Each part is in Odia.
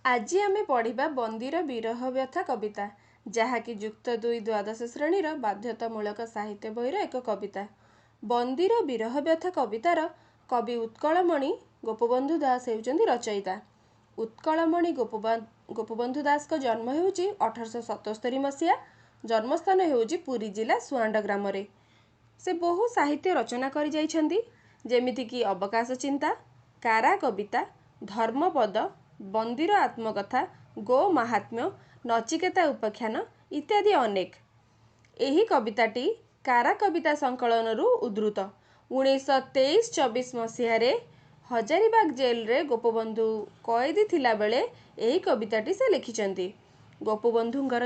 ଆଜି ଆମେ ପଢ଼ିବା ବନ୍ଦୀର ବିରହ ବ୍ୟଥା କବିତା, ଯାହାକି ଯୁକ୍ତ ଦୁଇ ଦ୍ୱାଦଶ ଶ୍ରେଣୀର ବାଧ୍ୟତାମୂଳକ ସାହିତ୍ୟ ବହିର ଏକ କବିତା। ବନ୍ଦୀର ବିରହ ବ୍ୟଥା କବିତାର କବି ଉତ୍କଳମଣି ଗୋପବନ୍ଧୁ ଦାସ ହେଉଛନ୍ତି ରଚୟିତା। ଉତ୍କଳମଣି ଗୋପବନ୍ଧୁ ଦାସଙ୍କ ଜନ୍ମ ହେଉଛି 1877 ମସିହା। ଜନ୍ମସ୍ଥାନ ହେଉଛି ପୁରୀ ଜିଲ୍ଲା ସୁଆଣ୍ଡ ଗ୍ରାମରେ। ସେ ବହୁ ସାହିତ୍ୟ ରଚନା କରିଯାଇଛନ୍ତି, ଯେମିତିକି ଅବକାଶ ଚିନ୍ତା, କାରା କବିତା, ଧର୍ମପଦ, ବନ୍ଦୀର ଆତ୍ମକଥା, ଗୋ ମାହାତ୍ମ୍ୟ, ନଚିକେତା ଉପାଖ୍ୟାନ ଇତ୍ୟାଦି ଅନେକ। ଏହି କବିତାଟି କାରା କବିତା ସଂକଳନରୁ ଉଦ୍ଧୃତ। 1923-24 ମସିହାରେ ହଜାରିବାଗ ଜେଲରେ ଗୋପବନ୍ଧୁ କଏଦୀ ଥିଲାବେଳେ ଏହି କବିତାଟି ସେ ଲେଖିଛନ୍ତି। ଗୋପବନ୍ଧୁଙ୍କର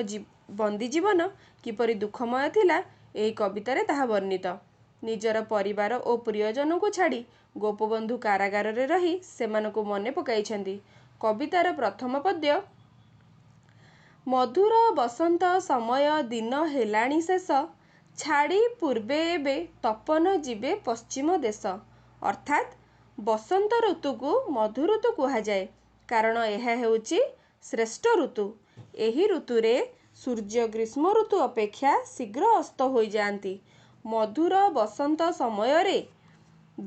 ବନ୍ଦୀ ଜୀବନ କିପରି ଦୁଃଖମୟ ଥିଲା, ଏହି କବିତାରେ ତାହା ବର୍ଣ୍ଣିତ। ନିଜର ପରିବାର ଓ ପ୍ରିୟଜନଙ୍କୁ ଛାଡ଼ି ଗୋପବନ୍ଧୁ କାରାଗାରରେ ରହି ସେମାନଙ୍କୁ ମନେ ପକାଇଛନ୍ତି। କବିତାର ପ୍ରଥମ ପଦ୍ୟ, ମଧୁର ବସନ୍ତ ସମୟ ଦିନ ହେଲାଣି ଶେଷ, ଛାଡ଼ି ପୂର୍ବେ ଏବେ ତପନ ଯିବେ ପଶ୍ଚିମ ଦେଶ। ଅର୍ଥାତ୍ ବସନ୍ତ ଋତୁକୁ ମଧୁ ଋତୁ କୁହାଯାଏ, କାରଣ ଏହା ହେଉଛି ଶ୍ରେଷ୍ଠ ଋତୁ। ଏହି ଋତୁରେ ସୂର୍ଯ୍ୟ ଗ୍ରୀଷ୍ମ ଋତୁ ଅପେକ୍ଷା ଶୀଘ୍ର ଅସ୍ତ ହୋଇଯାଆନ୍ତି। ମଧୁର ବସନ୍ତ ସମୟରେ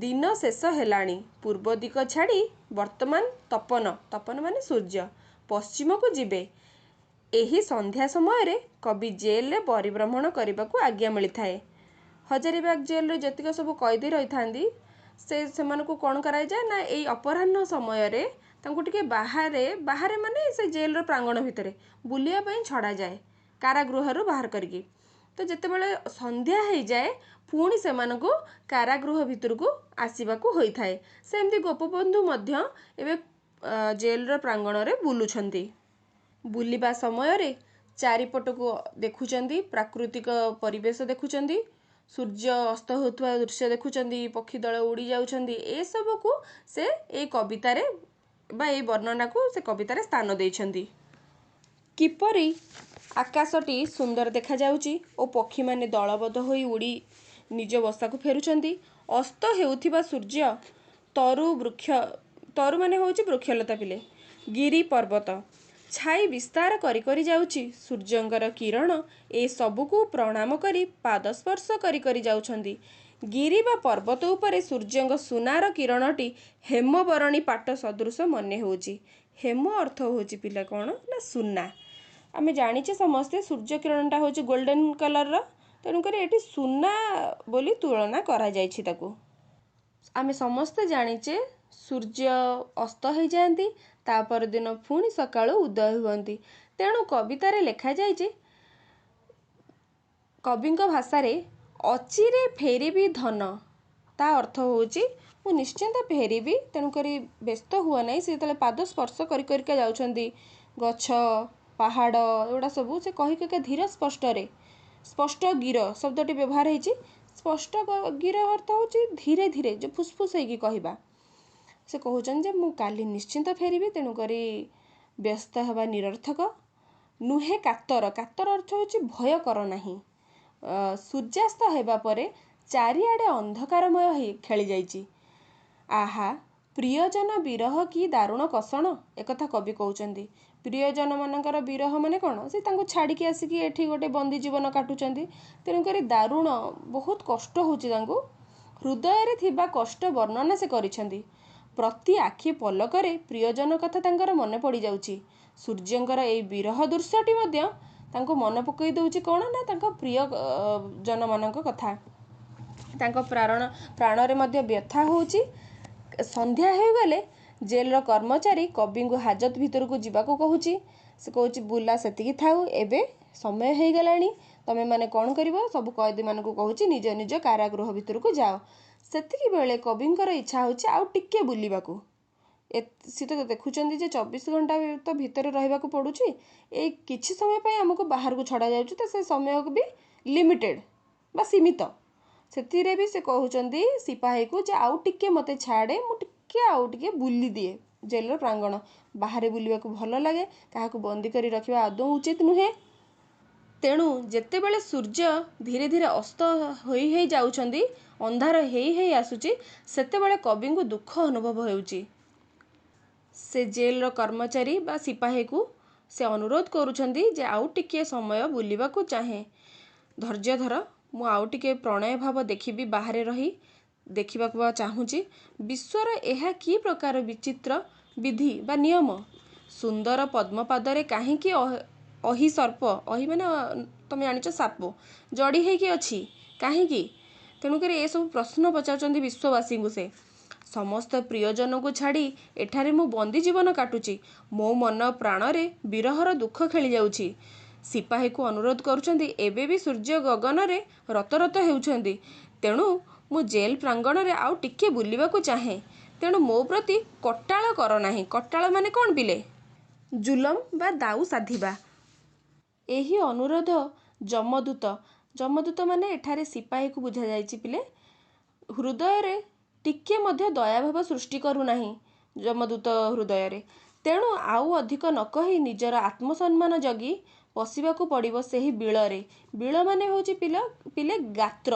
ଦିନ ଶେଷ ହେଲାଣି, ପୂର୍ବ ଦିଗ ଛାଡ଼ି ବର୍ତ୍ତମାନ ତପନ, ତପନ ମାନେ ସୂର୍ଯ୍ୟ, ପଶ୍ଚିମକୁ ଯିବେ। ଏହି ସନ୍ଧ୍ୟା ସମୟରେ କବି ଜେଲରେ ପରିଭ୍ରମଣ କରିବାକୁ ଆଜ୍ଞା ମିଳିଥାଏ। ହଜାରିବାଗ ଜେଲରେ ଯେତିକ ସବୁ କଏଦୀ ରହିଥାନ୍ତି, ସେ ସେମାନଙ୍କୁ କ'ଣ କରାଯାଏ ନା ଏଇ ଅପରାହ୍ନ ସମୟରେ ତାଙ୍କୁ ଟିକେ ବାହାରେ, ବାହାରେ ମାନେ ସେ ଜେଲର ପ୍ରାଙ୍ଗଣ ଭିତରେ ବୁଲିବା ପାଇଁ ଛଡ଼ାଯାଏ କାରାଗୃହରୁ ବାହାର କରିକି। ତ ଯେତେବେଳେ ସନ୍ଧ୍ୟା ହେଇଯାଏ, ପୁଣି ସେମାନଙ୍କୁ କାରାଗୃହ ଭିତରକୁ ଆସିବାକୁ ହୋଇଥାଏ। ସେମିତି ଗୋପବନ୍ଧୁ ମଧ୍ୟ ଏବେ ଜେଲର ପ୍ରାଙ୍ଗଣରେ ବୁଲୁଛନ୍ତି। ବୁଲିବା ସମୟରେ ଚାରିପଟକୁ ଦେଖୁଛନ୍ତି, ପ୍ରାକୃତିକ ପରିବେଶ ଦେଖୁଛନ୍ତି, ସୂର୍ଯ୍ୟ ଅସ୍ତ ହେଉଥିବା ଦୃଶ୍ୟ ଦେଖୁଛନ୍ତି, ପକ୍ଷୀ ଦଳ ଉଡ଼ି ଯାଉଛନ୍ତି। ଏସବୁକୁ ସେ ଏଇ କବିତାରେ ବା ଏଇ ବର୍ଣ୍ଣନାକୁ ସେ କବିତାରେ ସ୍ଥାନ ଦେଇଛନ୍ତି। କିପରି ଆକାଶଟି ସୁନ୍ଦର ଦେଖାଯାଉଛି ଓ ପକ୍ଷୀମାନେ ଦଳବଦ୍ଧ ହୋଇ ଉଡ଼ି ନିଜ ବସାକୁ ଫେରୁଛନ୍ତି। ଅସ୍ତ ହେଉଥିବା ସୂର୍ଯ୍ୟ, ତରୁ ବୃକ୍ଷ, ତରୁ ମାନେ ହେଉଛି ବୃକ୍ଷଲତା ପିଲେ, ଗିରି ପର୍ବତ ଛାଇ ବିସ୍ତାର କରି କରି ଯାଉଛି। ସୂର୍ଯ୍ୟଙ୍କର କିରଣ ଏ ସବୁକୁ ପ୍ରଣାମ କରି ପାଦ ସ୍ପର୍ଶ କରି କରି ଯାଉଛନ୍ତି। ଗିରି ବା ପର୍ବତ ଉପରେ ସୂର୍ଯ୍ୟଙ୍କ ସୁନାର କିରଣଟି ହେମବରଣୀ ପାଟ ସଦୃଶ ମନେ ହେଉଛି। ହେମ ଅର୍ଥ ହେଉଛି ପିଲା କ'ଣ ନା ସୁନା। ଆମେ ଜାଣିଛେ ସମସ୍ତେ ସୂର୍ଯ୍ୟ କିରଣଟା ହେଉଛି ଗୋଲ୍ଡେନ୍ କଲର୍ର, ତେଣୁକରି ଏଠି ସୁନା ବୋଲି ତୁଳନା କରାଯାଇଛି ତାକୁ। ଆମେ ସମସ୍ତେ ଜାଣିଛେ ସୂର୍ଯ୍ୟ ଅସ୍ତ ହେଇଯାଆନ୍ତି, ତା ପରଦିନ ପୁଣି ସକାଳୁ ଉଦୟ ହୁଅନ୍ତି। ତେଣୁ କବିତାରେ ଲେଖାଯାଇଛି କବିଙ୍କ ଭାଷାରେ, ଅଚିରେ ଫେରିବି ଧନ। ତା ଅର୍ଥ ହେଉଛି ମୁଁ ନିଶ୍ଚିନ୍ତ ଫେରିବି, ତେଣୁକରି ବ୍ୟସ୍ତ ହୁଅ ନାହିଁ। ସେ ଯେତେବେଳେ ପାଦ ସ୍ପର୍ଶ କରି କରିକା ଯାଉଛନ୍ତି ଗଛ ପାହାଡ଼ ଏଗୁଡ଼ା ସବୁ, ସେ କହି କହିକା ଧୀର ସ୍ପଷ୍ଟରେ, ସ୍ପଷ୍ଟ ଗିର ଶବ୍ଦଟି ବ୍ୟବହାର ହେଇଛି। ସ୍ପଷ୍ଟ ଗିର ଅର୍ଥ ହେଉଛି ଧୀରେ ଧୀରେ, ଯେଉଁ ଫୁସଫୁସ ହେଇକି କହିବା। ସେ କହୁଛନ୍ତି ଯେ ମୁଁ କାଲି ନିଶ୍ଚିନ୍ତ ଫେରିବି, ତେଣୁକରି ବ୍ୟସ୍ତ ହେବା ନିରର୍ଥକ। ନୁହେଁ କାତର, କାତର ଅର୍ଥ ହେଉଛି ଭୟ କର ନାହିଁ। ସୂର୍ଯ୍ୟାସ୍ତ ହେବା ପରେ ଚାରିଆଡ଼େ ଅନ୍ଧକାରମୟ ହେଇ ଖେଳିଯାଇଛି। ଆହା, ପ୍ରିୟଜନ ବିରହ କି ଦାରୁଣ କଷଣ, ଏକଥା କବି କହୁଛନ୍ତି। ପ୍ରିୟଜନମାନଙ୍କର ବିରହ ମାନେ କ'ଣ? ସେ ତାଙ୍କୁ ଛାଡ଼ିକି ଆସିକି ଏଠି ଗୋଟେ ବନ୍ଦୀ ଜୀବନ କାଟୁଛନ୍ତି, ତେଣୁକରି ଦାରୁଣ, ବହୁତ କଷ୍ଟ ହେଉଛି ତାଙ୍କୁ। ହୃଦୟରେ ଥିବା କଷ୍ଟ ବର୍ଣ୍ଣନା ସେ କରିଛନ୍ତି। ପ୍ରତି ଆଖି ପଲକରେ ପ୍ରିୟଜନ କଥା ତାଙ୍କର ମନେ ପଡ଼ିଯାଉଛି। ସୂର୍ଯ୍ୟଙ୍କର ଏଇ ବିରହ ଦୃଶ୍ୟଟି ମଧ୍ୟ ତାଙ୍କୁ ମନେ ପକାଇ ଦେଉଛି କ'ଣ ନା ତାଙ୍କ ପ୍ରିୟ ଜନମାନଙ୍କ କଥା। ତାଙ୍କ ପ୍ରାଣରେ ମଧ୍ୟ ବ୍ୟଥା ହେଉଛି। ସନ୍ଧ୍ୟା ହୋଇଗଲେ ଜେଲର କର୍ମଚାରୀ କବିଙ୍କୁ ହାଜତ ଭିତରକୁ ଯିବାକୁ କହୁଛି। ସେ କହୁଛି ବୁଲା ସେତିକି ଥାଉ, ଏବେ ସମୟ ହେଇଗଲାଣି, ତମେମାନେ କ'ଣ କରିବ? ସବୁ କଏଦୀମାନଙ୍କୁ କହୁଛି ନିଜ ନିଜ କାରାଗୃହ ଭିତରକୁ ଯାଅ। ସେତିକି ବେଳେ କବିଙ୍କର ଇଚ୍ଛା ହେଉଛି ଆଉ ଟିକେ ବୁଲିବାକୁ। ସେ ତ ଦେଖୁଛନ୍ତି ଯେ 24 ଘଣ୍ଟା ତ ଭିତରେ ରହିବାକୁ ପଡ଼ୁଛି, ଏଇ କିଛି ସମୟ ପାଇଁ ଆମକୁ ବାହାରକୁ ଛଡ଼ାଯାଉଛି, ତ ସେ ସମୟକୁ ବି ଲିମିଟେଡ଼ ବା ସୀମିତ। ସେଥିରେ ବି ସେ କହୁଛନ୍ତି ସିପାହୀକୁ ଯେ ଆଉ ଟିକେ ମୋତେ ଛାଡ଼େ, ମୁଁ ଟିକେ ଆଉ ଟିକେ ବୁଲିଦିଏ ଜେଲର ପ୍ରାଙ୍ଗଣ। ବାହାରେ ବୁଲିବାକୁ ଭଲ ଲାଗେ, କାହାକୁ ବନ୍ଦୀ କରି ରଖିବା ଆଦୌ ଉଚିତ ନୁହେଁ। ତେଣୁ ଯେତେବେଳେ ସୂର୍ଯ୍ୟ ଧୀରେ ଧୀରେ ଅସ୍ତ ହୋଇ ହେଇ ଯାଉଛନ୍ତି, ଅନ୍ଧାର ହେଇ ହେଇ ଆସୁଛି, ସେତେବେଳେ କବିଙ୍କୁ ଦୁଃଖ ଅନୁଭବ ହେଉଛି। ସେ ଜେଲର କର୍ମଚାରୀ ବା ସିପାହୀକୁ ସେ ଅନୁରୋଧ କରୁଛନ୍ତି ଯେ ଆଉ ଟିକିଏ ସମୟ ବୁଲିବାକୁ ଚାହେଁ, ଧୈର୍ଯ୍ୟ ଧର, ମୁଁ ଆଉ ଟିକେ ପ୍ରଣୟ ଭାବ ଦେଖିବି, ବାହାରେ ରହି ଦେଖିବାକୁ ବା ଚାହୁଁଛି। ବିଶ୍ୱର ଏହା କି ପ୍ରକାର ବିଚିତ୍ର ବିଧି ବା ନିୟମ? ସୁନ୍ଦର ପଦ୍ମପାଦରେ କାହିଁକି ଅହି ସର୍ପ, ଅହି ମାନେ ତମେ ଜାଣିଛ ସାପ, ଜଡ଼ି ହେଇକି ଅଛି କାହିଁକି? ତେଣୁକରି ଏସବୁ ପ୍ରଶ୍ନ ପଚାରୁଛନ୍ତି ବିଶ୍ୱବାସୀଙ୍କୁ ସେ। ସମସ୍ତ ପ୍ରିୟଜନଙ୍କୁ ଛାଡ଼ି ଏଠାରେ ମୁଁ ବନ୍ଦୀ ଜୀବନ କାଟୁଛି। ମୋ ମନ ପ୍ରାଣରେ ବିରହର ଦୁଃଖ ଖେଳିଯାଉଛି। ସିପାହୀକୁ ଅନୁରୋଧ କରୁଛନ୍ତି, ଏବେ ବି ସୂର୍ଯ୍ୟ ଗଗନରେ ରତରତ ହେଉଛନ୍ତି, ତେଣୁ ମୁଁ ଜେଲ ପ୍ରାଙ୍ଗଣରେ ଆଉ ଟିକେ ବୁଲିବାକୁ ଚାହେଁ, ତେଣୁ ମୋ ପ୍ରତି କଟାଳ କର ନାହିଁ। କଟାଳ ମାନେ କ'ଣ ପିଲେ? ଜୁଲମ ବା ଦାଉ ସାଧିବା। ଏହି ଅନୁରୋଧ ଯମଦୂତ, ଯମଦୂତ ମାନେ ଏଠାରେ ସିପାହୀକୁ ବୁଝାଯାଇଛି ପିଲେ, ହୃଦୟରେ ଟିକିଏ ମଧ୍ୟ ଦୟାଭାବ ସୃଷ୍ଟି କରୁନାହିଁ ଯମଦୂତ ହୃଦୟରେ। ତେଣୁ ଆଉ ଅଧିକ ନ କହି ନିଜର ଆତ୍ମସମ୍ମାନ ଜଗି ପଶିବାକୁ ପଡ଼ିବ ସେହି ବିଳରେ। ବିଳ ମାନେ ହେଉଛି ପିଲ ପିଲେ ଗାତ୍ର।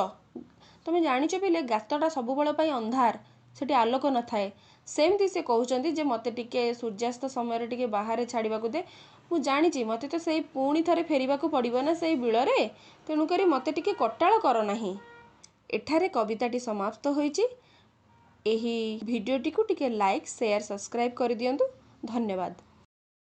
ତମେ ଜାଣିଛ ପିଲେ, ଗାତଟା ସବୁବେଳ ପାଇଁ ଅନ୍ଧାର, ସେଠି ଆଲୋକ ନଥାଏ। ସେମିତି ସେ କହୁଛନ୍ତି ଯେ ମୋତେ ଟିକେ ସୂର୍ଯ୍ୟାସ୍ତ ସମୟରେ ଟିକେ ବାହାରେ ଛାଡ଼ିବାକୁ ଦେ। ମୁଁ ଜାଣିଛି ମୋତେ ତ ସେଇ ପୁଣି ଥରେ ଫେରିବାକୁ ପଡ଼ିବ ନା ସେଇ ବିଳରେ, ତେଣୁକରି ମୋତେ ଟିକେ କଟାଳ କର ନାହିଁ। ଏଠାରେ କବିତାଟି ସମାପ୍ତ ହୋଇଛି। ଏହି ଭିଡ଼ିଓଟିକୁ ଟିକେ ଲାଇକ୍, ସେୟାର, ସବସ୍କ୍ରାଇବ୍ କରିଦିଅନ୍ତୁ। ଧନ୍ୟବାଦ।